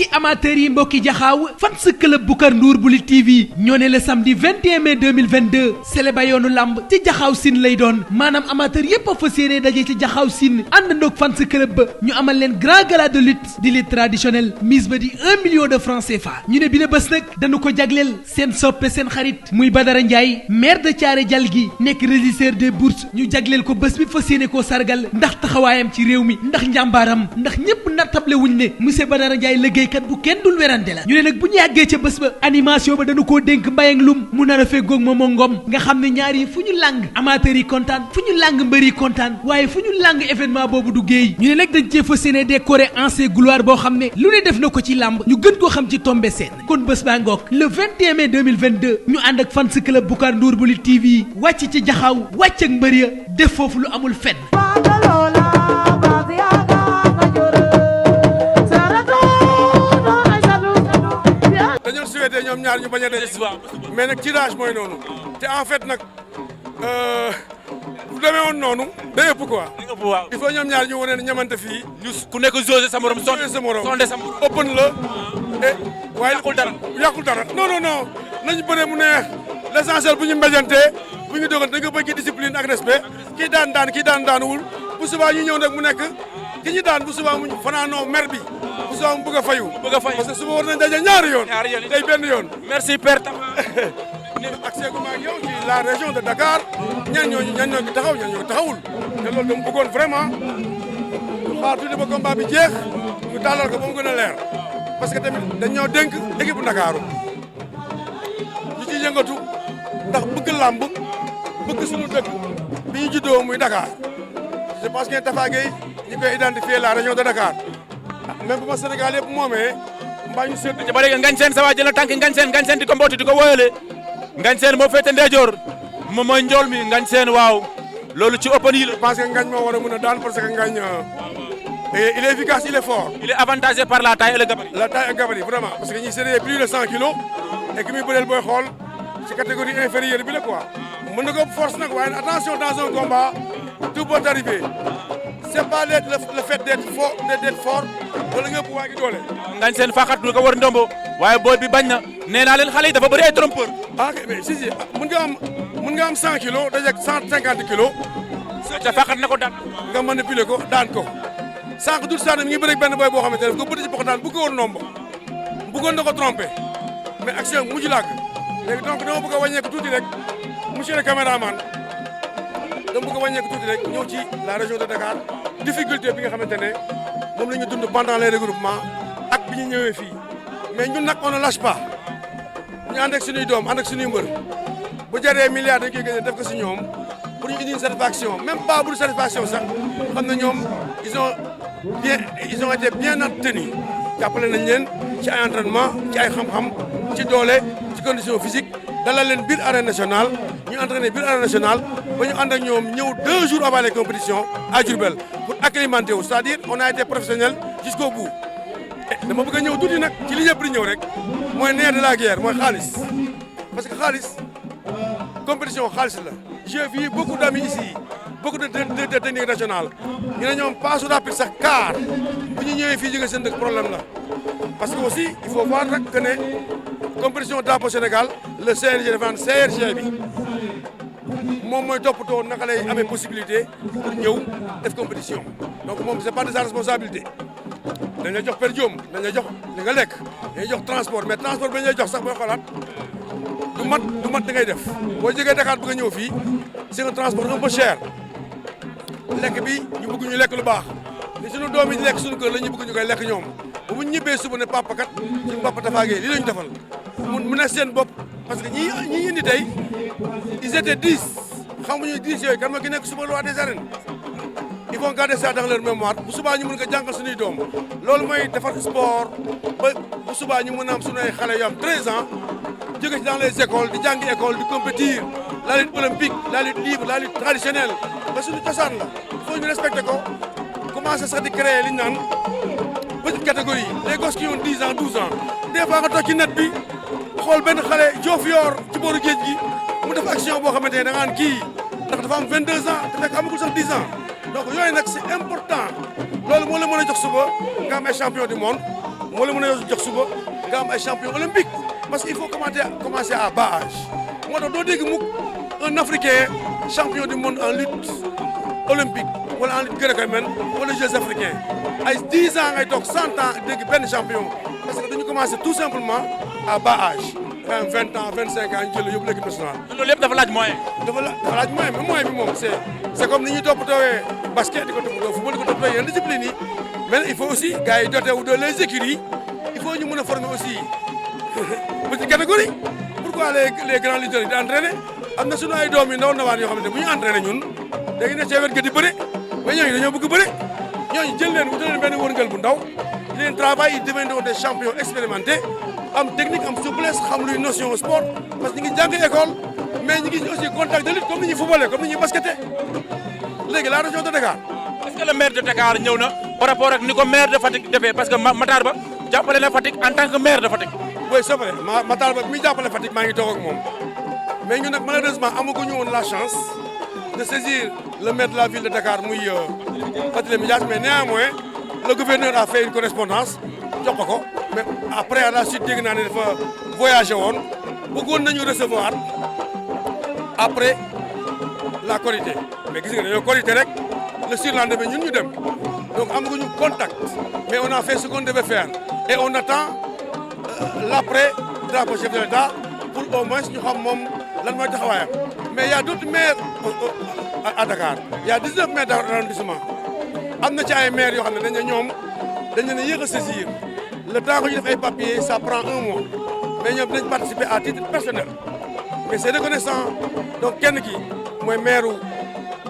mbokki amateurs yi mbokki jaxaaw fans club Boucar Ndour bu Lutte TV ñoo ne le samedi 21 mai 2022 sele ba yoonu lamb ci jaxaaw siin lay doon maanaam amateur yépp a fas yéene daje ci jaxaaw siin ànd ndoog fans club ba ñu amal leen grand gala de lutte di lutte traditionnelle mise ba di 1 million de francs CFA ñu ne bi la bés nag dañu ko jagleel seen soppe seen xarit muy Badara Ndiaye maire de Thiaré Dialgui nekk régisseur des bourses ñu jagleel ko bés bi fas yéene koo sargal ndax taxawaayam ci réew mi ndax njàmbaaram ndax ñépp nattable wuñ ne monsieur Badara Ndiaye liggéeykat bu kenn dul werante la ñu ne nag bu ñu yàggee ca bés ba animation ba dañu koo dénk mbayang lum mu nar a feggoog Momo Ngom nga xam ne ñaar yi fu ñu làng amateurs yi kontaan fu ñu làng mbër yi kontaan waaye fu ñu làng événement boobu du géey ñu ne nag dañ cee fas yéene décoré ancien gloire boo xam ne lu ne def na ko ci làmb ñu gën koo xam ci tombé seen kon bés baa ngoog le 21 mai 2022 ñu ànd ak fans club Boucar Ndour bu Lutte TV wàcc ci jaxaaw wàcc ak mbër ya def foofu lu amul fenn. ñoom ñaar ñu bañ a dee mais nag tirage mooy noonu te en fait nag bu demee woon noonu day ëpp quoi. il faut ñoom ñaar ñu wane ne ñamante fii. ku nekk josé sa morom sonde sa morom sonde sa morom open la et waaye yàqul dara non nañu bëree mu neex l'essentiel bu ñu mbéjantee bu ñu dogal dañ ko bëgg discipline ak respect kii daanuwul bu subaa ñu ñëw nag mu nekk ki ñu daan bu subaa mu fanaanoo mer bi bu subaa mu bëgg a fayu parce que suba war nañ daje ñaari yoon tey benn yoon. merci père Tafa. accès gu ma ak yow ci la région de Dakar ñan ñoo taxaw ñan ñoo taxawul te loolu dama bëggoon vraiment xaar tuuti ba combat bi jeex ñu tàllal ko ba mu gën a leer parce que tamit dañ ñoo dénk équipe bu Ndakaaru ñu ciy yëngatu ndax bëgg làmb bëgg suñu dëkk bi ñu juddoo muy Dakar je pense que Tafa Gueye ñi koy identifier la région de Dakar même bu ma Sénégal yëpp moomee mbaa ñu seet ba léegi ngañ seen sa waa jël tànk ngañ seen di ko mbooti di ko woyale ngañ seen moo féete ndeyjoor moom mooy njool mi ngañ seen waaw loolu ci open yi la. je pense que ngañ moo war a mën a daan parce que ngañ il est efficace il est fort. il est avantagé par la taille et le gabarit. la taille et le gabarit vraiment parce que ñi c'est plus de 100 kilos et ki muy bëreel booy xool ci catégorie inférieure bi la quoi. mën na ko force nag waaye attention dans un combat tout peut arriver c'est pas le fait d'être fort wala nga ëpp waa gi doole. ngañ seen faaxat du ko war ndombo waaye booy bi bañ na nee naa leen xale yi dafa bëri ay trompeur. ah mais si mën nga am 100 kilos dajeeg 150 kilos. ca faaxat na ko daan. nga manipuler ko daan ko sànq dul sànni mi ngi bëri benn boy boo xamante ne daf ko bëri ci bokk daan bu ko war ndombo bëggoon na ko tromper mais action mujj làgg léegi donc dama bëgg a wàññeeku tuuti rek monsieur le caméraman dama bëgg a wàññeeku tuuti rek ñëw ci la région de Dakar difficulté bi nga xamante ne moom la ñu dund pendant les regroupements ak bi ñu ñëwee fii mais ñun nag on ne lâche pas ñu ànd ak suñuy doom ànd ak suñuy mbër bu jaree milliards dañ koy gën def ko si ñoom pour ñu indi une satisfaction même pas pour satisfaction sax xam na ñoom ils ont été bien tenus jàppale nañ leen ci ay entraînement ci ay xam-xam ci doole ci condition physique dalal leen biir arène nationale ñu entraîné biir arène nationale ba ñu ànd ak ñoom ñëw 2 jours avant les compétitions à Diourbel pour acclimater wu c'est-à-dire on a été professionnel jusqu'au bout dama bëgg a ñëw tuuti nag ci li ñëpp di ñëw rek mooy nerf de la guerre mooy xaalis parce que xaalis compétition xaalis la j'ai vu beaucoup d'amis ici beaucoup de techniques nationales ñu ne ñoom passe rapide sax car bu ñu ñëwee fii jóge seen dëkk problème la parce que aussi il faut voir rek que ne compétition drapeau Sénégal le CNG dafa naan CRG bi moom mooy toppatoo naka lay amee possibilité pour ñëw def compétition donc moom c'est pas de sa responsabilité dañ lay jox per diem dañ lay jox li nga lekk dañ lay jox transport mais transport bi dañ lay jox sax booy xoolaat du mat da ngay def boo jógee Dakar bëgg a ñëw fii c'est un transport un peu cher lekk bi ñu bëgg ñu lekk lu baax li suñu doom yi di lekk suñu kër la ñu bëgg ñu koy lekk ñoom bu mu ñibbee suba ne papa kat suñu papa Tafa Gueye lii la ñu defal mu ne seen bopp parce que ñi indi tey ils étaient 10 xamuñu 10 yooyu kan ma ki nekk suba roi des arènes ils vont garder ça dans leur mémoire bu subaa ñu mën ko jàngal suñuy doom loolu mooy defar sport ba bu subaa ñu mën a am suñu ay xale yu am 13 ans jóge ci dans les écoles di jàngi école di compétir la lutte olympique la lutte libre la lutte traditionnelle ba suñu cosaan la il faut ñu respecter ko commencer sax di créer li ñu naan petite catégorie les gosses qui ont 10 ans 12 ans des fois nga toog ci net bi xool benn xale Diofior ci booru géej gi mu def action boo xamante ne da ngaan kii ndax dafa am 22 ans te fekk amagul sax 10 ans donc yooyu nag c'est important loolu moo la mën a jox suba nga am ay champion du monde moo la mën a jox suba nga am ay champion olympique parce que il faut commencer à bas âge moo tax doo dégg mukk un africain champion du monde en lutte olympique wala en lutte gréco-romaine wala Jeux africains ay 10 ans ngay toog 100 ans dégg benn champion parce que dañu commencer tout simplement à bas âge nga am 20 ans 25 ans ñu jël yóbbu l'équipe nationale. loolu lépp dafa laaj moyen. dafa laaj moyen mais moyen bi moom c'est comme ni ñuy toppatoowee basket di ko toppatoo football di ko toppatoo yenn discipline yi mais il faut aussi gars yi doté wu de les écuries il faut ñu mën a former aussi petite catégorie pourquoi les grands leaders yi di entraîner am na sunu ay doom yi ndaw ndawaan yoo xamante ne bu ñu entraîner ñun léegi ne cee wet ga di bëre mais ñooñu dañoo bëgg bëre ñooñu jël leen wutal leen benn wërngal bu ndaw di leen travail ils deviendront des champions expérimentés am technique am souplesse xam luy notion sport parce que ñu ngi jàng école mais ñu ngi aussi contact de lutte comme ni ñuy footballé comme ni ñuy basketé léegi la région de Dakar. est-ce que le maire de Dakar ñëw na par rapport ak ni ko maire de Fatick defee parce que Matar Ba jàppale na Fatick en tant que maire de Fatick. oui c'est vrai Matar Ba mi jàppale Fatick maa ngi toog ak moom mais ñun nag malheureusement amaguñu woon la chance de saisir le maire de la ville de Dakar muy Barthélémy Dias mais néanmoins le gouverneur a fait une correspondance jox ko mais après à la suite dégg naa ne dafa voyagé woon bëggoon nañu recevoir après la Korité mais gis nga dañoo Korité rek le surlendemain ñun ñu dem donc amaguñu contact mais on a fait ce qu'on devait faire et on attend l'après drapeau chef de l'État pour au moins ñu xam moom lan mooy taxawaayam mais y a d'autres maires à Dakar y a 19 maires d'arrondissement am na ci ay maires yoo xam ne dañ ne ñoom dañ leen a yéex a saisir le temps que ñu def ay papiers ça prend un mois mais ñoom dañ participer à titre personnel mais c'est reconnaissant donc kenn ki mooy maire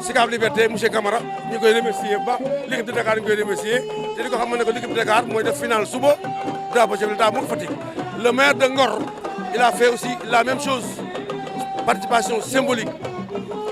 Sicap Liberté monsieur Camara ñu koy remercier bu baax l'équipe de Dakar ñu koy remercier te di ko xam ne que l'équipe de Dakar mooy def finale suba drapeau chef de l'État mu Fatick. Le maire de Ngor il a fait aussi la même chose participation symbolique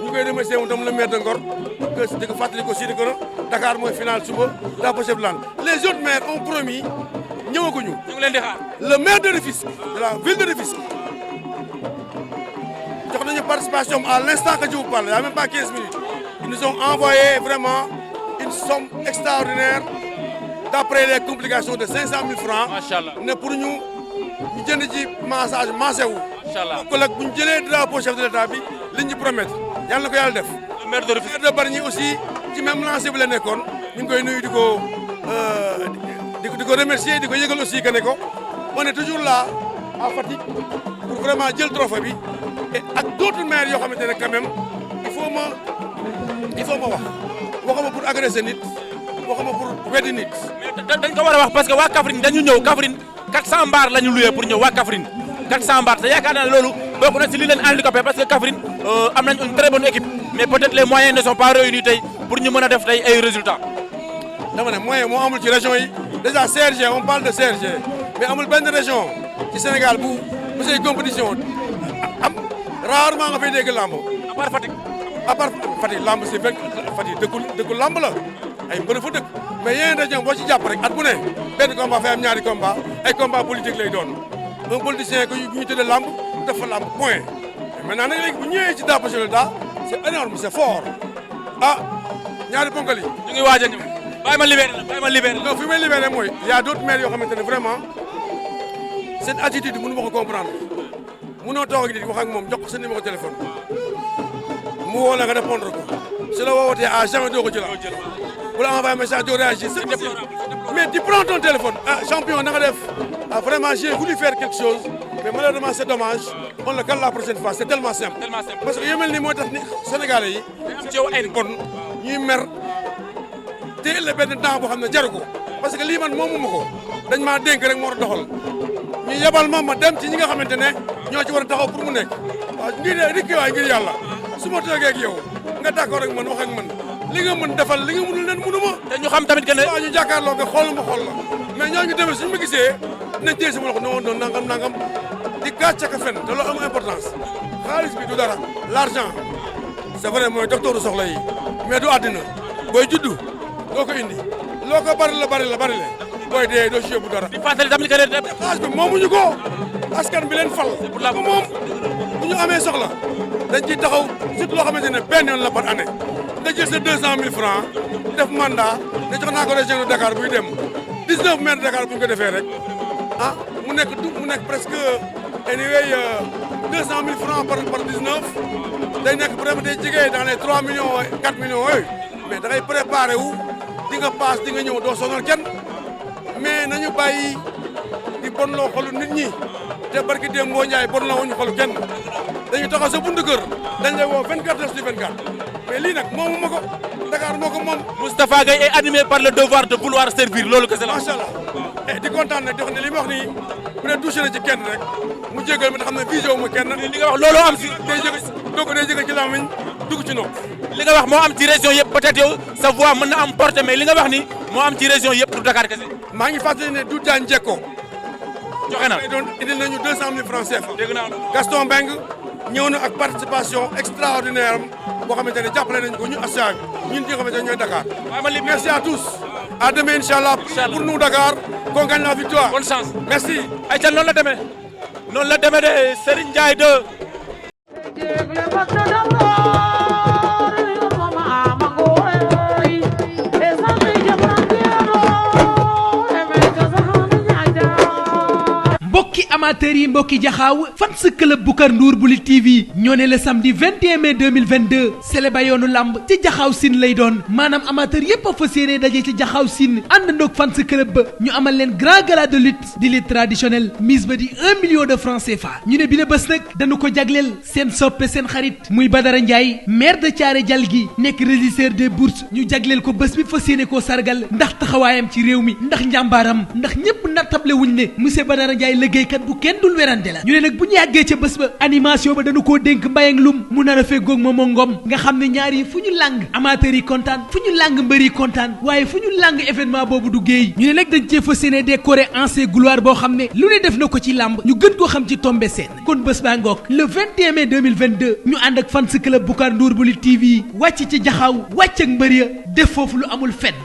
ñu koy remercier moom tam le maire de Ngor que di ko fàttali ko aussi di ko Dakar mooy finale suba drapeau chef de l'État. Les autres maires ont promis ñëwaguñu. ñu ngi leen di xaar. Le maire de Rufisque de la ville de Rufisque jox nañu participation à l'instant que je vous parle il y a même pas 15 minutes. Ils nous ont envoyé vraiment une somme extraordinaire d'après les complications de 500 000 francs. Machallah. ne pour ñu jënd ci massage massé wu. Machallah. donc nag bu ñu jëlee drapeau chef de l'État bi liñ ñu promettre yàlla na ko yàlla def. le maire de Rufisque. maire de Bargny aussi ci même lancé bi la nekkoon ñu ngi koy nuyu di ko remercier di ko yëgal aussi que ne ko on est toujours là à Fatick pour vraiment jël trophée bi et ak d'autres maires yoo xamante ne quand même il faut ma waxuma pour agresser nit waxuma pour weddi nit. mais dañ ko war a wax parce que waa Kaffrine dañu ñëw Kaffrine 400 mbaar la ñu loué pour ñëw waa Kaffrine 400 mbaar te yaakaar naa ne loolu bokk na si li leen handicapé parce que Kaffrine am nañ une très bonne équipe mais peut-être les moyens ne sont pas réunis tey pour ñu mën a def tey ay résultats. dama ne moyen moo amul ci région yi déjà CRG on parle de CRG mais amul benn région ci Sénégal bu say compétition am rarement nga fay dégg lamb. à part Fatick. à part Fatick lamb si Fatick dëkku lamb la ay mbër fa dëkk mais yeneen région boo ci jàpp rek at bu ne benn combat fay am ñaari combat ay combat politique lay doon un politicien que ñu tëddee lamb def fa lamb point maintenant nag léegi bu ñëwee ci drapeau chef de l'État c'est énorme c'est fort ah ñaari ponkal yi. ñu ngi waaj a ñëw bàyyi ma libéré la. non fi may libéré mooy y a d'autres maires yoo xamante ne vraiment seen attitude mënu ma ko comprendre mënoo toog ak nit wax ak moom jox ko sa numéro téléphone mu woo la nga répondre ko su la woowatee à jamais doo ko jël bu la envoyé message doo réagir c'est possible mais tu prends ton téléphone ah champion na nga def ah vraiment j'ai voulu faire quelque chose mais malheureusement c'est dommage on le cale la prochaine fois c'est tellement simple parce que yu mel nii moo tax ni Sénégalais yi ci yow ay bon ñuy mer téye la benn temps boo xam ne jaru ko parce que lii man moomuma ko dañ maa dénk rek moo war a doxal ñu yebal ma dem ci ñi nga xamante ne ñoo ci war a taxaw pour mu nekk waaw ngir rikki waay ngir yàlla su ma toogee ak yow nga d'accord ak man wax ak man li nga mën defal li nga mënul leen mënuma te ñu xam tamit que ne waaw ñu jàkkaarloo nga xool ma xool la mais ñooñu demee suñu ma gisee dinañ téye sama loxo non nangam di gàcce ka fen te loolu am importance xaalis bi du dara l'argent c'est vrai mooy docteur soxla yi mais du àddina booy juddu doo ko indi loo ko bari la booy dee doo ci yóbbu dara. di fàttali tamit que ne. xaalis bi moomuñu ko askan bi leen fal. pour la moom bu ñu amee soxla dañ ciy taxaw surtout loo xamante ne benn yoon la par année nga jël sa 200 000 francs def mandat ne jox naa ko région de Dakar buy dem 19 maires de Dakar bu ñu ko defee rek ah mu nekk presque anyway 200 000 francs par 19 day nekk vraiment day jege dans les 3 millions 4 millions yooyu mais da ngay préparé wu di nga paas di nga ñëw doo sonal kenn mais nañu bàyyi di bonloo xolu nit ñi te barki démb boo Ndiaye bonloo wuñu xolu kenn dañu taxaw sa buntu kër dañ lay woo 24 heures sur 24 mais lii nag moomu ma ko Dakar moo ko moom. Moustapha Gueye est animé par le devoir de vouloir servir loolu kese la. macha allah di kontaan nag di wax ne li ma wax nii bu dee touché na ci kenn rek mu jégal ma te xam ne visé wu ma kenn. li nga wax looloo am si. day jóge ci làmmiñ dugg ci nopp. li nga wax moo am ci région yëpp peut-être yow sa voix mën na am portée mais li nga wax ni moo am ci région yëpp du Dakar kese. maa ngi fàttali ne Doudou Diagne Diecko. joxe na doon indil nañu 200 000 francs CFA. dégg naa Gaston Mbengue ñëw na ak participation extraordinaire am boo xamante ne jàppale nañu ko ñu association ñun ñi nga xamante ne ñooy Dakar. merci à tous. à demain inchallah pour nous Dakar qu'on gagne la victoire. bonne chance merci. ayca noonu la demee de Serigne Ndiaye 2. mbokki amateurs yi mbokki jaxaaw fans club Boucar Ndour bu Lutte TV ñoo ne le samedi 21 mai 2022 sele ba yoonu lamb ci jaxaaw sin lay doon maanaam amateur yépp a fas yéene daje ci jaxaaw sin àndandoog fans club ba ñu amal leen grand gala de lutte di lutte traditionnelle mise ba di 1 million de francs CFA ñu ne bi la bés nag dañu ko jagleel seen soppe seen xarit muy Badara Ndiaye maire de Thiaré Dialgui nekk régisseur des bourses ñu jagleel ko bés bi fas yéene koo sargal ndax taxawaayam ci réew mi ndax njàmbaaram ndax ñépp nattable wuñ ne monsieur Badara Ndiaye liggéeykat bu kenn dul werante la ñu ne nag bu ñu yàggee ca bés ba animation ba dañu koo dénk mbayang lum mu nar a feggoog Momo Ngom nga xam ne ñaar yi fu ñu làng amateurs yi kontaan fu ñu làng mbër yi kontaan waaye fu ñu làng événement boobu du géey ñu ne nag dañ cee fas yéene décoré ancien gloire boo xam ne lu ne def na ko ci làmb ñu gën koo xam ci tombé seen kon bés baa ngoog le 21 mai 2022 ñu ànd ak fans club Boucar Ndour bu Lutte TV wàcc ci jaxaaw wàcc ak mbër ya def foofu lu amul fenn